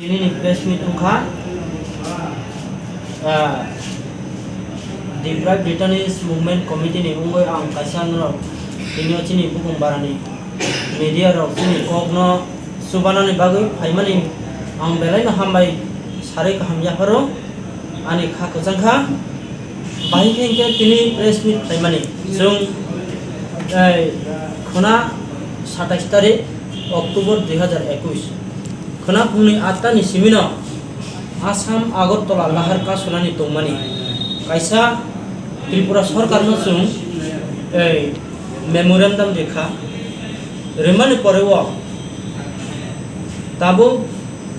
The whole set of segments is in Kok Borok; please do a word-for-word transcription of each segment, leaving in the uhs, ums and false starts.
Tini ni press meet wngkha, ah, Deprived Detainees Movement Committee ni wngwi ang kaisa norok tini o chini bukung barani media rok chini kok no chubanani bagwi phaimani ang belai no hambai sarwi kaham yapharo ani kha kwchang kha. Bahai khe hwnkhe tini press meet khlaimani chwng, eh, khwna satais tarik October dui hazar ekwis khwna phungni atta ni simino Assam Agartala lahar kasunani tongmani kaisa Tripura sorkarno chwng, eh, memorandum rikha, rwmani pore o tabuk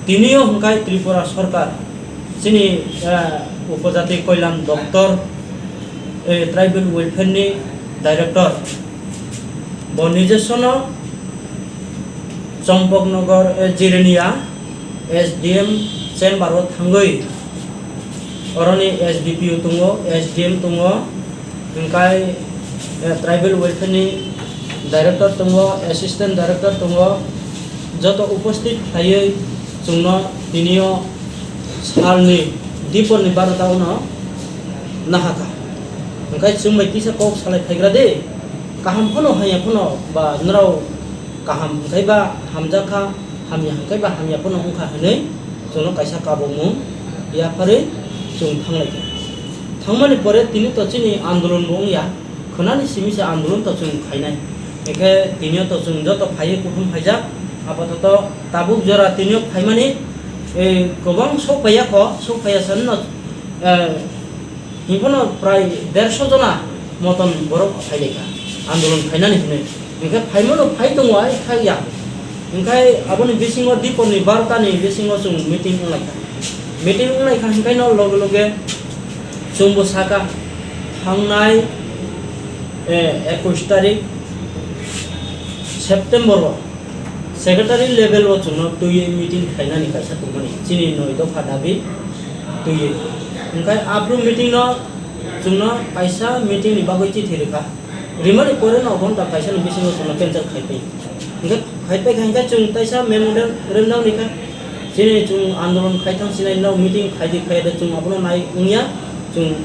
tinio hwnkhe Tripura sorkar chini, eh, upojati koilam doptor, eh, tribal welfare ni director bo nijesono Champaknagar, eh, Jirania S D M chamber o thangwi oroni S D P O tongo, S D M tongo, hwnkhe, eh, tribal welfare ni director tongo, assistant director tongo, joto uposthit khlaiwi chwngno tinio salni diporni barota ono nahakha. Hwnkhe chwng bai kisa kok salai phaigra de, kaham phano hamya phano ba norok kaham hwnkhe ba hamjakha, hamya hwnkhe ba hamya phano wngkha hwnwi chwngno kaisa kabukmung yapharwi chwng thanglaikha. Thangmani pore tini to chini andolon bo wngya, khwnani simi se andolon to chwng khainai. Hwnkhe tinio to chwng joto phaiwi kuthum phaijak, apatoto tabuk jora tinio phaimani, eh, kwbang sok paiya kho, sok paiya sanino, eh, Himphano prai derso jona moton borok phailaikha andolon khainani hinwi. Hingkhe phaimano phai tongo ai khakya. Hingkhe aboni bisingo diporni barotani bisingo chwng meeting wnglaikha. Meeting wnglaikha hingkhaino loge loge chwngbo saka thangnai, eh, ekwis tarik September o Secretary level o chwngno twiwi meeting khlainani kaisa tongmani, chini noi dopha dabi twiwi. Hwnkhe aphuru meeting no chwngno kaisa meeting ni bagwi chithi rwkha. Rimani pore no ghonta kaisa ni bisingo chwngno cancel khai pai. Hwnkhe khai pai kha hwnkhe chwng kaisa memorandum rwna hwnkha. Chini chwng andolon khai thang sinai no meeting khai di khai de chwng abono nai wngya chwng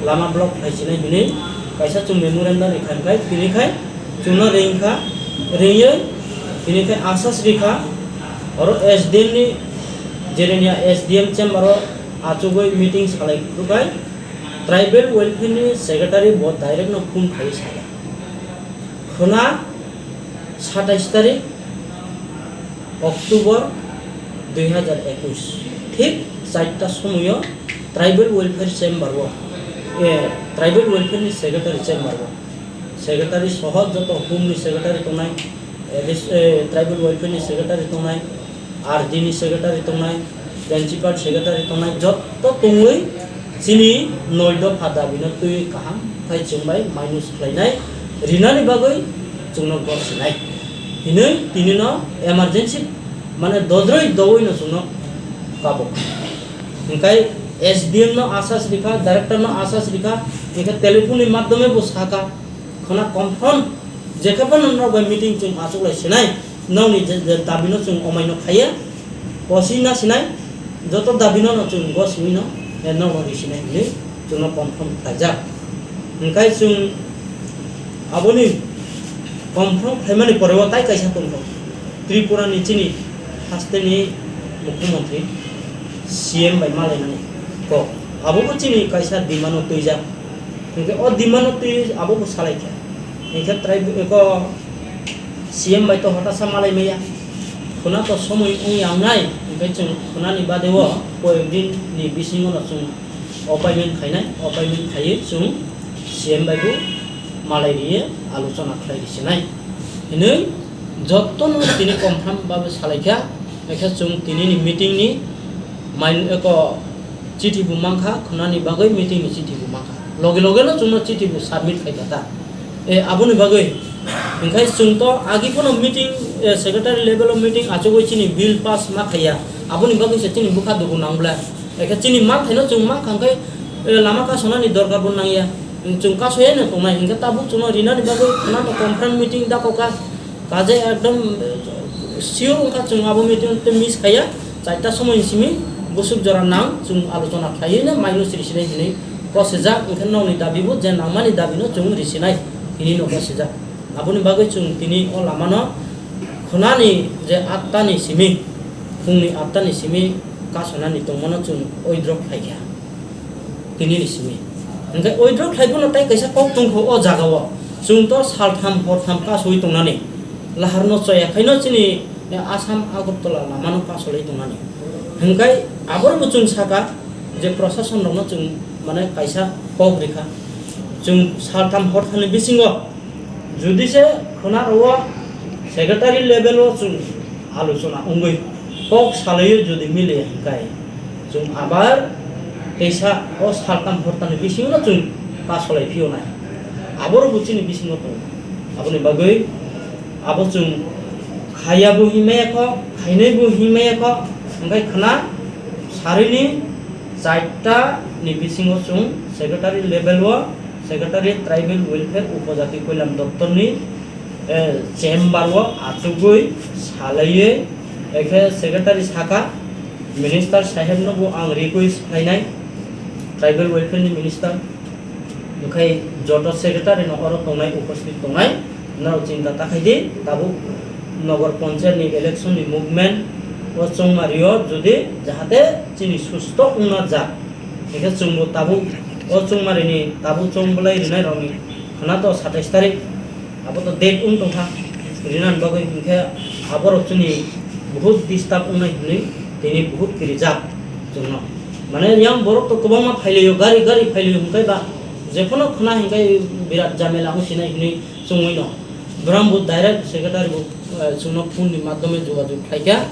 lama block khai sinai hinwi kaisa chwng memorandum rwkha hwnkhe tini khai Chwngno ring kha, ringwi tini khe asas rikha, oro S D M ni Jerenia S D M chamber o achugwi meeting salai rwkha, tribal welfare ni secretary bo direct no phone khai saka. Khwna satais tarik October dui hazar ekwis, thik charta somoio tribal welfare chamber o, eh, tribal welfare ni secretary chamber o. Secretary soho joto home ni secretary tongnai, adis-, eh, tribal welfare ni secretary tongnai, R D ni secretary tongnai, principal secretary tongnai, joto tongwi chini noi dopha dabi no twi kaham khai chwng bai minus khlainai, rinani bagwi chwngno gor sinai hinwi tini no emergency mane dodroi dowoi no chwngno kabok. Hingkai S D M no asas rikha, director no asas rikha, hingkhe telephone ni madhyome bo saka, Khwna confront, jekhe phano norok bai meeting chwng achuk lai sinai, nokni je, je dabi no chwng omai no khaiya, kosi na sinai, joto dabi no, no chwng go simi no, eh, norok ri sinai hinwi chwngno confront khlaijak. Hwnkhe chwng aboni confront khlaimani pore o tai kaisa tongkha Tripura ni chini haste ni mukhyamantri C M bai malainani kok. Abo bo chini kaisa demand o twijak. Hingke o demand no twi abo bo salai kha. Hingke trai eko C M bai to hotasa malai maya. Khuna to somoi wng yang nai, hingke chwng khuna ni bade o koyek din ni bisingo no chwng appointment khainai, appointment khaiwi chwng C M bai bo malai riye alochona khlai ri sinai. Hinwi jotono tini confirm babe salai kha, hingke chwng tini ni meeting ni main eko Chithi bo mankha, khwnani bagwi meeting ni chithi bo mankha. Loge loge no chwngno chithi bo submit khai kha ta. E, aboni bagwi. Hingkhai chwng to agi phano meeting, e, secretary level o meeting achugwi chini bill pass ma khaiya. Aboni bagwi se chini bwkha dugu nang bwla. Ekhe chini manthaino chwng mankha hingkhai, e, lama kasonani dorkar bo nangya. Chwng kasoyano tongnai. Hingkhe tabuk chwngno rinani bagwi khwnano conference meeting dakoka. Kaje ekdom, e, sure wngkha chwng abo meeting tei miss khaiya. Chaita somoi ni simi busuk jora nang chwng alochona khlaiwi no mainwi siri sinai hinwi kosijak, hwnkhe nokni dabi bo je nangmani dabi no chwng risinai hinwi no kosijak. Aboni bagwi chwng tini o lama no khwnani je atta ni simi, phungni atta ni simi kasonani tongmano chwng withdraw khlaikha. Tini ni simi. Hwnkhe withdraw khlai phano tai kaisa kok tongkho o jaga o. Chwng to saltham hortham kasoi tongnani. Lahar no choya khaino chini, eh, Assam Agartala lama no kasolai tongnani. Hwnkhe aboro bo chwng saka je prosason rok no chwng mane kaisa kok rikha. Chwng saltham hortham ni bisingo Jodi se khwna rwo secretary level o chwng alochona wngwi kok salaiwi jodi miliya hwnkhe chwng abar teisa o saltam hortamni bisingo chwng pasolai phiyonai. Aboro bo chini bisingo tongo. Aboni bagwi abo chwng khaya bo hinmaya kho, khainai bo hinmaya kho, hwnkhe khwna sarini charta ni bisingo chwng secretary level o Secretary Tribal Welfare Upojati Koilam Doptor ni, eh, chamber o achugwi salaiwi, ekhe Secretary saka, Minister saheb no bo ang request khlainai, Tribal Welfare ni Minister, okhai joto Secretary no oro tongnai, uposthit tongnai, norok chinta ta khai di, tabuk Nogor Panchayat ni election ni movement o chongmari o jodi jahate chini susto wngna jak. Hingke chwngbo tabuk o chwngmarini tabuk chwng bolai rinai rokni khwna to satais tarik, abo to date wng tongkha rinani bagwi, hingke aborok chwngni buhut disturb wngnai hinwi tini buhut kirijak chwngno. Mane yang borok to kwbangma phailaio, gari gari phailaio, hingke ba jephano khwna hingke birat jamela wngsinai hinwi chwngwi no. Borang bo direct secretary bo, eh, chwngno phone ni madhyome jogajog khlaikha.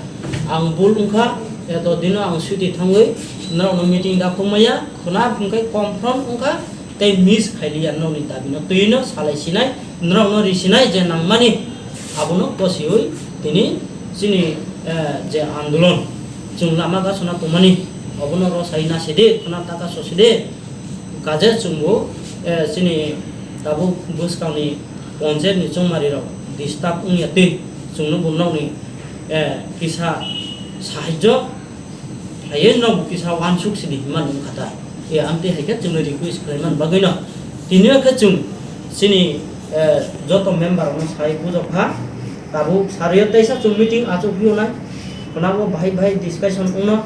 Ang bul wngkha, eto dino ang suti thangwi norokno meeting dakhuk maya, khwna hwnkhe confront wngkha, tei miss khailiya nokni dabino twino salai sinai, norokno risinai je nangmani abono kosiwi tini chini, eh, je andolon chwng lama gasona tongmani obono rosai nasidi, khwna taka sosidi. Kaje chwngbo, eh, chini tabuk bwskangni panchayat ni chongmari rok disturb wngya twi chwngno bo nokni, eh, kisa sahajyo khlaiwi nok bo kisa wansuk sidi hinmani wngkha ta. Eh, amtwi hai khe chwngno request khlaiman bagwino tini o khe chwng chini, eh, joto member rokno sai bujokha. Tabuk sarwi teisa chwng meeting achuk phiyonai. Khwnabo bahai bahai discussion wngno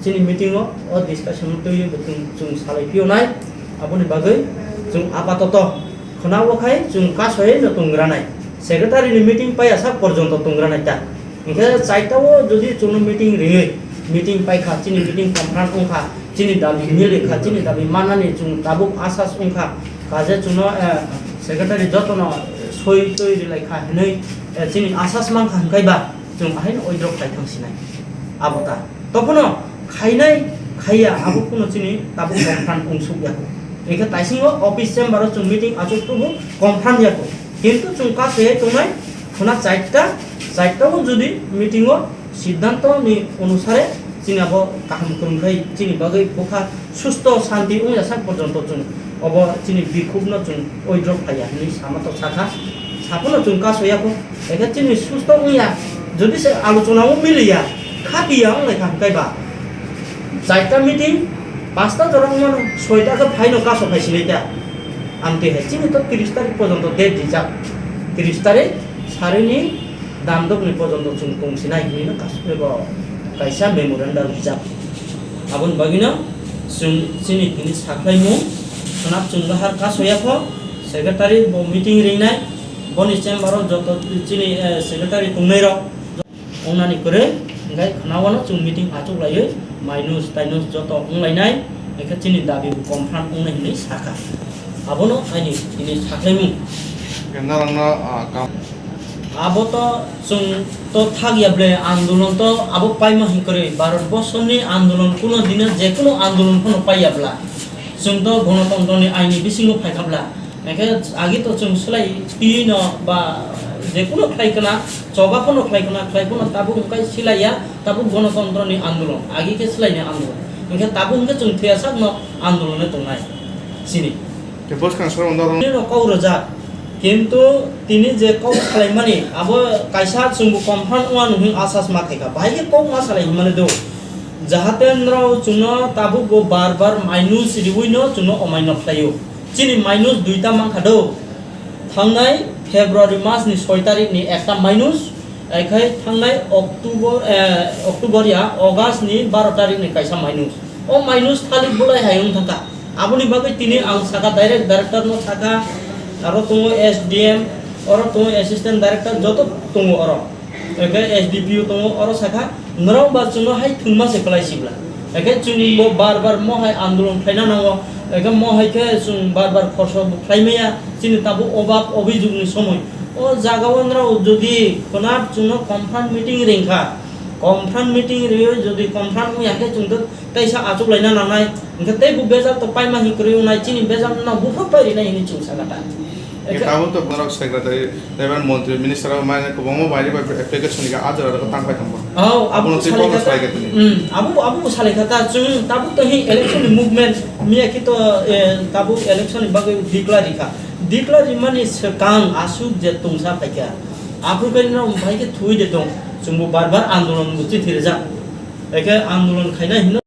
chini meeting o, o discussion twiwi bo chwng, chwng salai phiyonai. Aboni bagwi chwng apatoto khwnabo khai chwng kasoi no tongranai. Secretary ni meeting paiya sak porjonto tongranai ta. Hingke chaita o jodi chwngno meeting riwi, meeting paikha, chini meeting confront wngkha, chini dabi milikha, chini dabi manani chwng tabuk asas wngkha. Kaje chwngno, eh, secretary jotono soi twi rilaikha hinwi, eh, chini asas mankha hwnkhe ba chwng ahaino withdraw khai thang sinai. Abo ta. Tokhono khainai khaiya abo kuno chini tabuk confront wngsuk ya. Hingke taisingo office chamber o chwng meeting achuk tubu confront ya. Kintu chwng kasoi tongnai khwna chaita, chaita o jodi meeting o siddhanto ni onusare chini abo kaham kwrwng khai chini bagwi bwkha susto shanti wngya sak porjonto chwng obo chini bikhuk no chwng withdraw khaiya hinwi sama to sakha. Saphano chwng kasoya kho, ekhe chini susto wngya, jodi se alochona o miliya, khapiya wnglaikha hwnkhe ba. Chaita meeting, pasta jora wngmano, soita khe phaino kaso phai sinai ta. Amtwi hai chini to tris tarik porjonto date rijak. Tris tarik sarini damdokni porjonto chwng tong sinai hinwi no kas-, ebo kaisa memorandum rijak. Aboni bagwino chwng chini tini sakhlaimung swnap chwng bahar kasoya kho, secretary bo meeting ringnai, boni chamber o joto chini, eh, secretary tongnairok. Wngnani kwrwi, hwnkhe khwnawano chwng meeting achuklaiwi mainus tainus joto wnglainai, hwnkhe chini dabi bo confirm wngnai hinwi sakha. Abono aini tini sakhlaimung. Hwnkhe norokno, ah, kam- Abo to chwng to thakya ble andolon to abo paima hinkwrwi Bharat borsoni andolon kuno dino jekuno andolon phano paiya bla. Chwng to gonotontroni aini bisingo phaikha bla. Hwnkhe agi to chwng swlai twi no ba jekuno khlai khna, choba phano khlai khna, khlai phano tabuk hwnkhe swlaiya, tabuk gonotontroni andolon, agi khe swlaini andolon. Hwnkhe tabuk hwnkhe chwng thwiya sakno andolon tongnai chini. Tei bwskang soro norok- Nino kok rwjak, Kintu tini je kok salaimani, abo kaisa chwngbo confirm wngya nung hwn asas ma khaikha. Bahai khe kok ma salai hwnmani do. Jahate nrao chwngno tabuk bo bar bar minus riwi no chwngno omaino khlaio. Chini minus duita mankha do. Thangnai February mas ni soi tarik ni ekta minus, ekhai thangnai October, eh, October ya, August ni baro tarik ni kaisa minus. O minus thalik bulai hai wng thangkha. Aboni bagwi tini ang saka direct director no saka, aro tongo S D M, oro tongo assistant director, joto tongo oro. Eke S D P O tongo, oro saka, norok ba chwngno hai thwngma se kwlai sibla. Eke chwng bo bar bar mo hai andolon khlaina nango. Eke mo hai khe chwng bar bar khorso bo khlai maya, chini tabuk obab obijog ni somoi. O jaga o norok jodi khwnat chwngno confront meeting ringkha, confront meeting riyo jodi confront wngya khe chwng to teisa achuk laina nangnai, hwnkhe tei bo bejak to paima hinwi kwrwi wngnai, chini bejak no buphang pai rinai hinwi chwng sakha ta. Eke tabuk to borok secretary, tei ban montri, minister rok mai kwbangma bairi bai application ni ajra rok tang pai tongbo. Oh, abo Abono twi salai kok kha ta. Salai kha tini. Hmm, abo, abo bo salai kha ta, chwng tabuk to hi election ni movement, miya ki to, eh, tabuk election ni bagwi declare rikha. Declare rimani swkang aswk je tungsa phaikha. Aphuru khe no bai khe thui de tong, chwng bo bar bar andolon bo chithi rijak. Eke andolon khaina hinwi